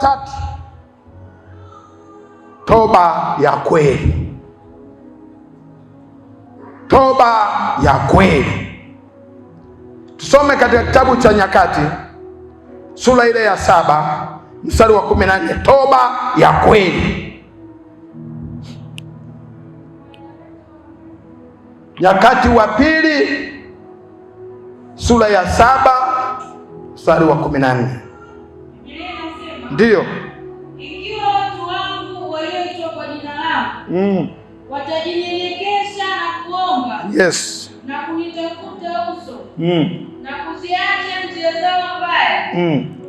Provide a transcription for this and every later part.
tatu, toba ya kweli. Toba ya kweli. Tusome katika kitabu cha Nyakati sura ile ya 7 mstari wa 14. Toba ya kweli. Nyakati wa pili sura ya 7 mstari wa 14. Ndiyo. Ikiwa watu wangu walioitwa kwa jina langu watajinyenyekesha na kuomba, yes, na kunitafuta uso, na kuziacha njia zao mbaya,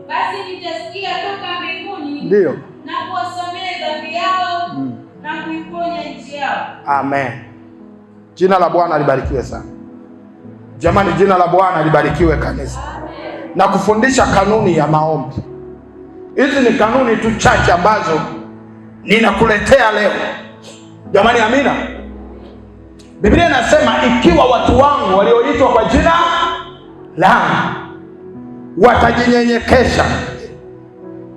basi nitasikia toka mbinguni, ndiyo, na kuwasamehe dhambi yao, na kuiponya nchi yao. Amen. Jina la Bwana libarikiwe sana. Jamani, jina la Bwana libarikiwe kanisa. Amen. Na kufundisha kanuni ya maombi. Hizi ni kanuni tu chache ambazo ninakuletea leo. Jamani, amina. Biblia inasema ikiwa watu wangu walioitwa kwa jina langu watajinyenyekesha.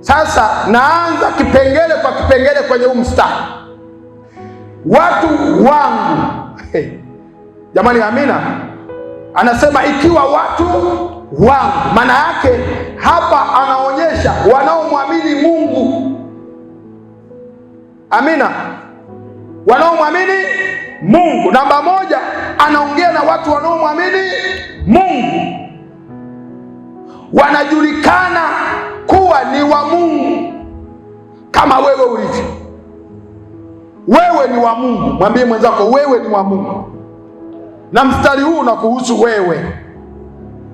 Sasa naanza kipengele kwa kipengele kwenye huu mstari. Watu wangu. Hey. Jamani, amina. Anasema ikiwa watu wangu, maana yake hapa anaonyesha wanaomwamini Mungu. Amina. Wanaomwamini Mungu. Namba moja, anaongea na watu wanaomwamini Mungu, wanajulikana kuwa ni wa Mungu kama wewe ulivyo. Wewe ni wa Mungu. Mwambie mwenzako wewe ni wa Mungu. Na mstari huu unakuhusu wewe.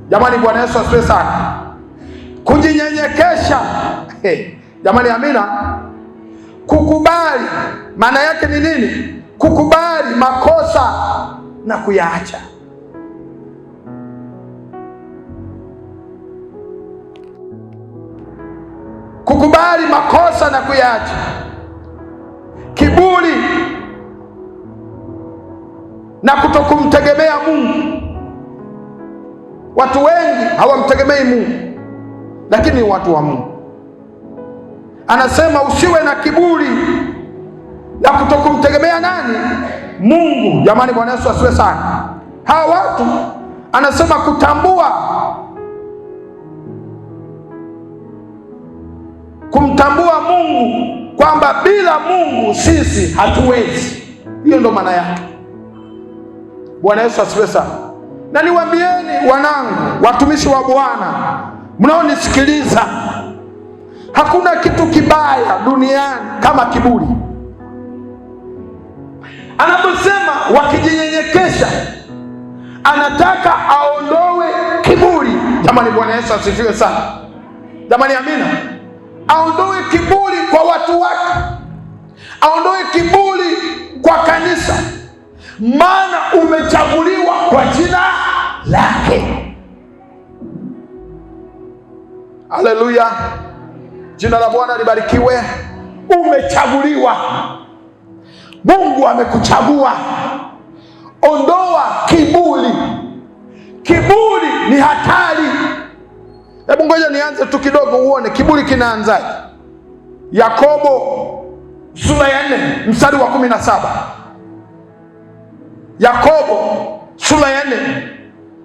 Jamani, Bwana Yesu asifiwe sana. Kujinyenyekesha. Hey. Jamani, amina. Kukubali, maana yake ni nini? Kukubali makosa na kuyaacha. Kukubali makosa na kuyaacha. Kiburi na kutokumtegemea Mungu. Watu wengi hawamtegemei Mungu, lakini watu wa Mungu. Anasema usiwe na kiburi na kutokumtegemea nani? Mungu. Jamani, Bwana Yesu asiwe sana. Hawa watu anasema kutambua, kumtambua Mungu kwamba bila Mungu sisi hatuwezi. Hiyo ndo maana yake. Bwana Yesu asifiwe sana. Na niwaambieni wanangu, watumishi wa Bwana mnaonisikiliza, hakuna kitu kibaya duniani kama kiburi. Anaposema wakijinyenyekesha, anataka aondoe kiburi. Jamani, Bwana Yesu asifiwe sana. Jamani, amina. Aondoe kiburi kwa watu wake, aondoe kiburi kwa kanisa, maana umechaguliwa kwa jina lake. Haleluya, jina la Bwana libarikiwe. Umechaguliwa, Mungu amekuchagua. Ondoa kiburi. Kiburi ni hatari. Hebu ngoja nianze tu kidogo uone kiburi kinaanzaje. Yakobo sura ya 4 mstari wa 17. Yakobo sura ya 4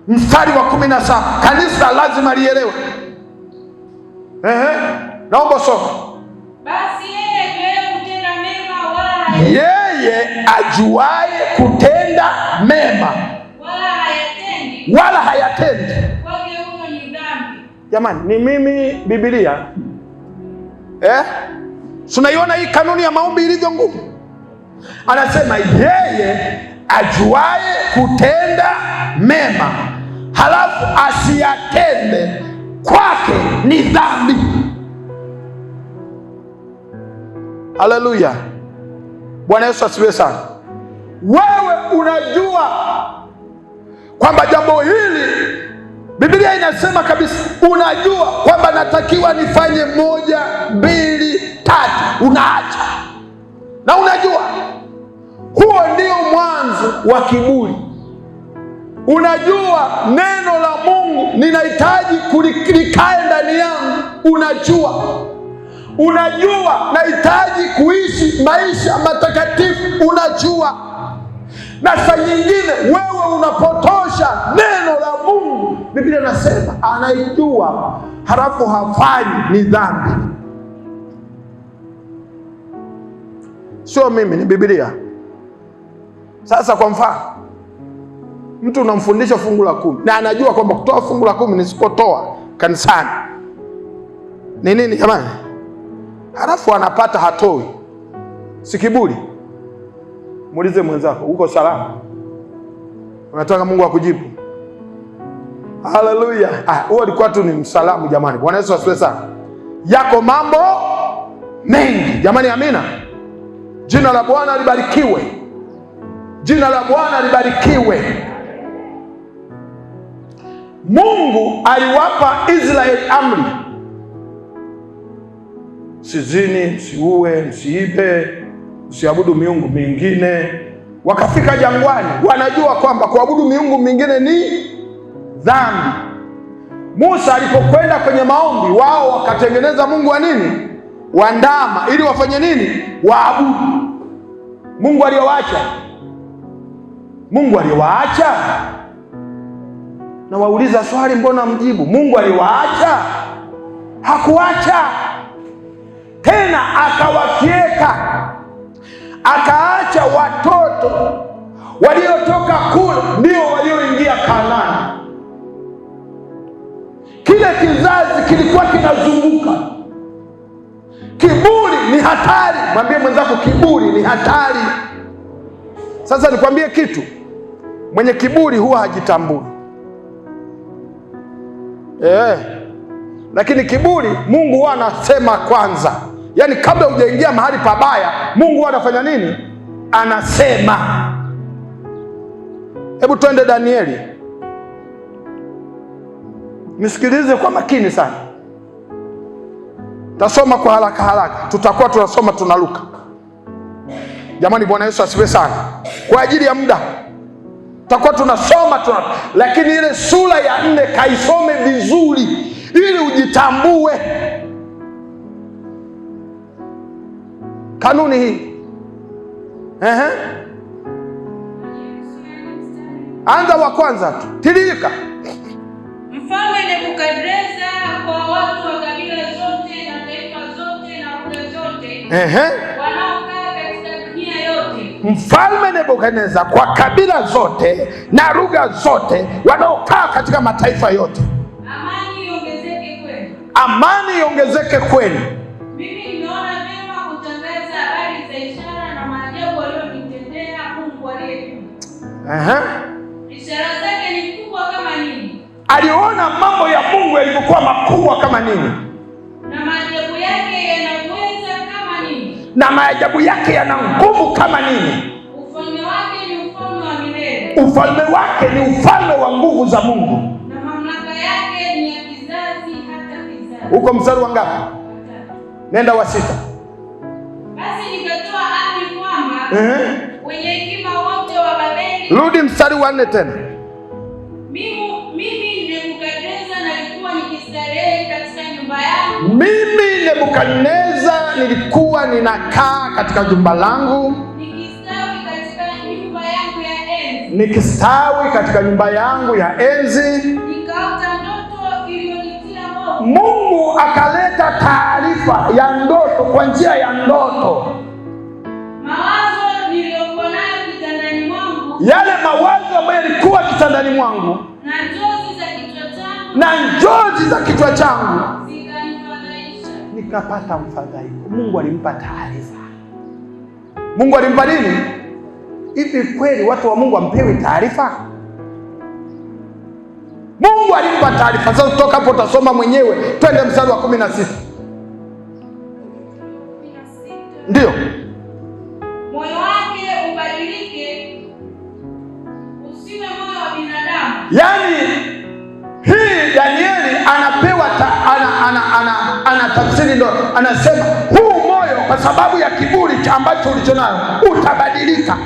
mstari wa 17. Kanisa lazima lielewe. Ehe, naomba soma. Basi yeye ajuaye kutenda mema wala hayatendi, kwake huyo ni dhambi. Jamani, ni mimi Biblia? Tunaiona hii kanuni ya maombi ilivyo ngumu. Anasema yeye ajuaye kutenda mema halafu asiyatende, kwake ni dhambi. Haleluya, Bwana Yesu asifiwe sana. Wewe unajua kwamba jambo hili Biblia inasema kabisa, unajua kwamba natakiwa nifanye 1 2 3, unaacha. Na unajua huo ndio mwanzo wa kiburi. Unajua neno la Mungu ninahitaji likae ndani yangu, unajua. Unajua nahitaji kuishi maisha matakatifu, unajua. Na saa nyingine wewe unapotosha neno la Mungu. Biblia inasema anaijua halafu hafanyi ni dhambi. Sio mimi, ni Biblia. Sasa kwa mfano, mtu unamfundisha fungu la 10 na anajua kwamba kutoa fungu la 10 nisipotoa kanisani ni nini jamani? Halafu anapata hatoi. Si kiburi? Muulize mwenzako, uko salama? Unataka Mungu akujibu? Haleluya. Huo alikuwa tu ni msalamu jamani. Bwana Yesu asifiwe sana. Yako mambo mengi jamani, amina. Jina la Bwana libarikiwe. Jina la Bwana libarikiwe. Mungu aliwapa Israeli amri: msizini, msiue, msiibe, msiabudu miungu mingine. Wakafika jangwani, wanajua kwamba kuabudu miungu mingine ni dhambi. Musa alipokwenda kwenye maombi, wao wakatengeneza mungu wa nini? Wa ndama, ili wafanye nini? Waabudu. Mungu aliyowaacha. Mungu aliyowaacha. Na wauliza swali, mbona mjibu? Mungu aliwaacha? Hakuacha. Tena akawafyeka, akaacha watoto waliotoka kule ndio walioingia Kanaani. Kile kizazi kilikuwa kinazunguka. Kiburi ni hatari. Mwambie mwenzako, kiburi ni hatari. Sasa nikwambie kitu, mwenye kiburi huwa hajitambui. Lakini kiburi Mungu huwa anasema kwanza. Yaani kabla hujaingia mahali pabaya, Mungu huwa anafanya nini? Anasema. Hebu twende Danieli. Nisikilize kwa makini sana. Tasoma kwa haraka haraka. Tutakuwa tunasoma tunaruka. Jamani, Bwana Yesu asifiwe sana. Kwa ajili ya muda tutakuwa tunasoma lakini ile sura ya 4 kaisome vizuri ili ujitambue. Kanuni hii. Anza wa kwanza tu. Tiririka. Mfalme Nebukadreza kwa watu wa kabila zote na taifa zote na lugha zote, wanaokaa katika dunia yote. Mfalme Nebukadreza kwa kabila zote na lugha zote wanaokaa katika mataifa yote. Amani iongezeke kwenu. Amani iongezeke kwenu. Mimi nimeona vyema kutangaza habari za ishara na maajabu aliyonitendea Mungu aliye juu. Ishara zake ni kubwa kama nini? Aliona mambo ya Mungu yalivyokuwa makubwa kama nini? Na maajabu yake yanaweza kama nini? Na maajabu yake yana nguvu kama nini? Ufalme wake ni ufalme wa milele. Ufalme wake ni ufalme wa nguvu za Mungu. Na mamlaka yake ni ya kizazi hata kizazi. Uko mstari wa ngapi? Nenda wa 6. Basi nikatoa amri kwamba wenye hekima wote wa Babeli. Rudi mstari wa 4 tena. Mimi Nebukadneza nilikuwa nikistarehe katika nyumba yangu. Mimi Nebukadneza nilikuwa ninakaa katika jumba langu. Nikistawi katika nyumba yangu ya enzi. Nikistawi katika nyumba yangu ya enzi. Nikaota ndoto iliyonitia hofu. Mungu akaleta taarifa ya ndoto kwa njia ya ndoto. Mawazo niliyokuwa nayo kitandani mwangu. Yale mawazo ambayo yalikuwa kitandani mwangu. Na njozi za kichwa changu. Na njozi za kichwa changu zikanifadhaisha. Nikapata mfadhaiko. Mungu alimpa taarifa. Mungu alimpa nini? Hivi kweli watu wa Mungu hampewi taarifa? Mungu alimpa taarifa. Sasa kutoka hapo utasoma mwenyewe. Twende mstari wa 16. Ndio. Moyo wake ubadilike, usiwe moyo wa binadamu. Yaani hii Danieli anapewa ana tafsiri ndio anasema huu moyo kwa sababu ya kiburi ambacho ulichonayo utabadilika.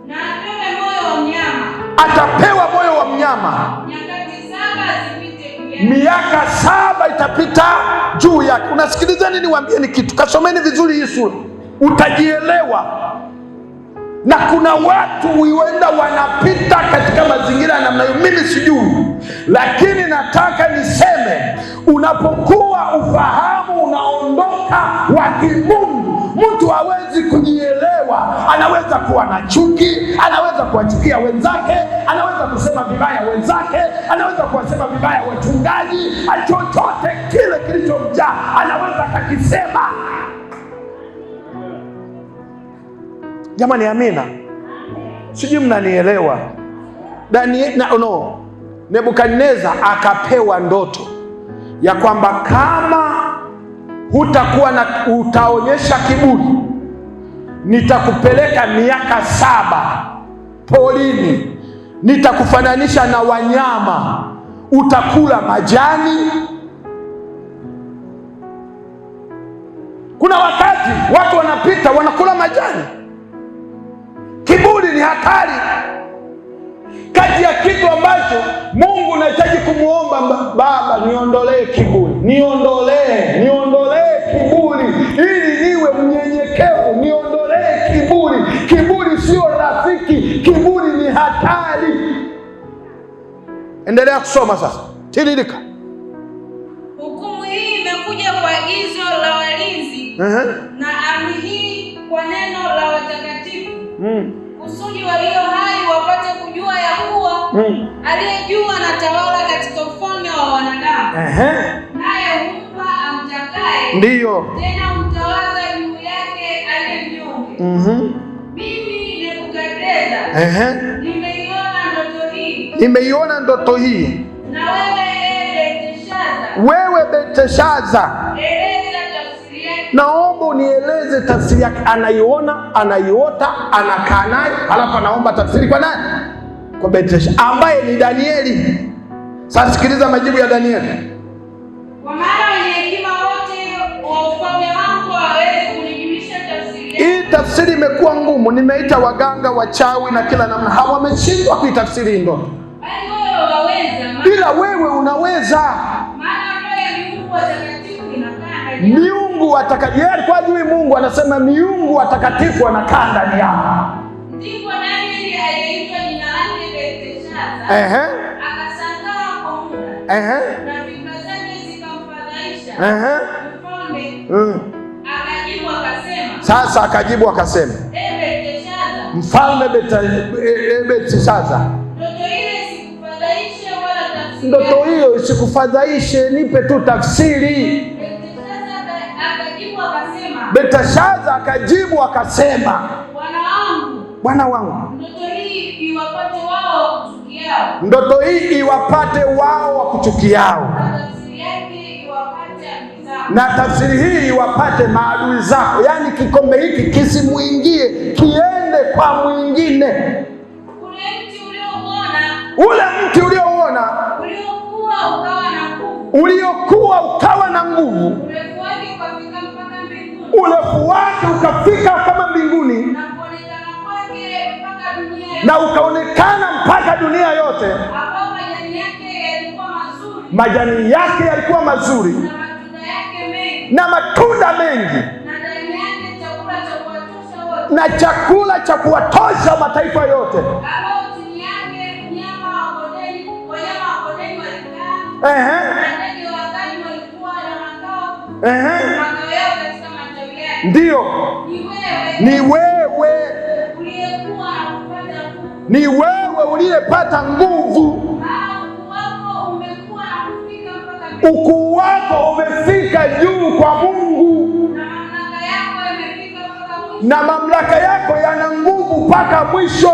Na apewe moyo wa mnyama. Atapewa moyo wa mnyama. Nyakati 7 zipite juu yake. Miaka 7 itapita juu yake. Unasikilizeni niwaambieni kitu, kasomeni vizuri hii sura utajielewa. Na kuna watu huenda wanapita katika mazingira ya namna hiyo, mimi sijui, lakini nataka niseme, unapokuwa ufahamu unaondoka wa kimungu, mtu hawezi kujielewa. Anaweza kuwa na chuki, anaweza kuwachukia wenzake, anaweza kusema vibaya wenzake, anaweza kuwasema vibaya wachungaji, chochote kile kilichomjaa anaweza akakisema. Jamani, amina, sijui mnanielewa. Nebukadneza akapewa ndoto ya kwamba kama hutakuwa na utaonyesha kiburi, nitakupeleka miaka 7 porini, nitakufananisha na wanyama, utakula majani. Kuna wakati watu wanapita wanakula majani. Kiburi ni hatari. Kati ya kitu ambacho Mungu unahitaji kumuomba, Baba, niondolee kiburi, niondolee kiburi ili niwe mnyenyekevu, niondolee kiburi. Kiburi sio rafiki, kiburi ni hatari. Endelea kusoma sasa, tiririka. Hukumu hii imekuja kwa agizo la walinzi na amri hii kwa neno la watakatifu. Kusudi walio hai wapate kujua ya kuwa aliye juu anatawala katika ufalme wa wanadamu. Naye humpa amtakaye. Ndiyo. Tena humtawaza juu yake aliye mnyonge. Mimi Nebukadneza, nimeiona ndoto hii. Nimeiona ndoto hii. Na wewe Belteshaza. Wewe Belteshaza, eleza tafsiri yake. Naomba unieleze tafsiri yake. Anaiona, anaiota, anakaa naye, alafu anaomba tafsiri kwa nani? Kwa Belteshaza ambaye ni Danieli. Sasa sikiliza majibu ya Danieli. Kwa maana wenye hekima wote wa ufalme wangu hawawezi kunijulisha tafsiri yake. Hii tafsiri imekuwa ngumu, nimeita waganga, wachawi na kila namna, hawameshindwa kuitafsiri ndoto. Bali wewe waweza. Ila wewe unaweza. Maana roho ya miungu watakatifu inakaa ndani yako. Miungu watakatifu, yeye alikuwa hajui Mungu, anasema miungu watakatifu wanakaa ndani yao. Ndipo Danieli aliyeitwa jina lake Belteshaza akashangaa kwa muda. Na fikra zake zikamfadhaisha. Mfalme akajibu akasema. Sasa akajibu akasema, Belteshaza, Mfalme Belteshaza, ndoto ile isikufadhaishe wala tafsiri. Ndoto hiyo isikufadhaishe, nipe tu tafsiri. Belteshaza akajibu akasema, Bwana wangu, ndoto hii iwapate wao wakuchukiao, ndoto hii iwapate wao wakuchukiao, na tafsiri hii iwapate maadui zako. Yaani kikombe hiki kisimuingie, kiende kwa mwingine. Ule mti uliouona, uliokuwa ukawa na nguvu, urefu wake ukafika kama mbinguni, na ukaonekana mpaka dunia yote, majani yake yalikuwa mazuri na matunda mengi, na chakula cha kuwatosha mataifa yote, Ndiyo, ni wewe, ni wewe uliyepata nguvu. Ukuu wako umefika juu kwa Mungu, na mamlaka yako yana nguvu mpaka mwisho.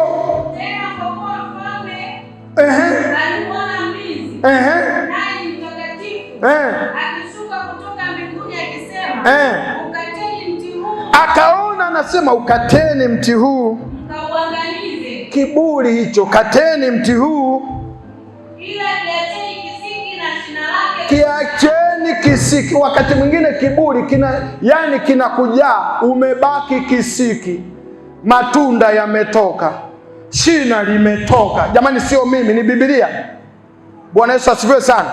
Akaona, anasema ukateni mti huu, kiburi hicho, kateni mti huu, kiacheni kisiki. Wakati mwingine kiburi kina, yani kinakujaa, umebaki kisiki, matunda yametoka, shina limetoka. Jamani, sio mimi, ni Biblia. Bwana Yesu asifiwe sana.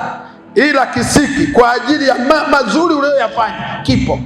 Ila kisiki kwa ajili ya mazuri uliyoyafanya kipo.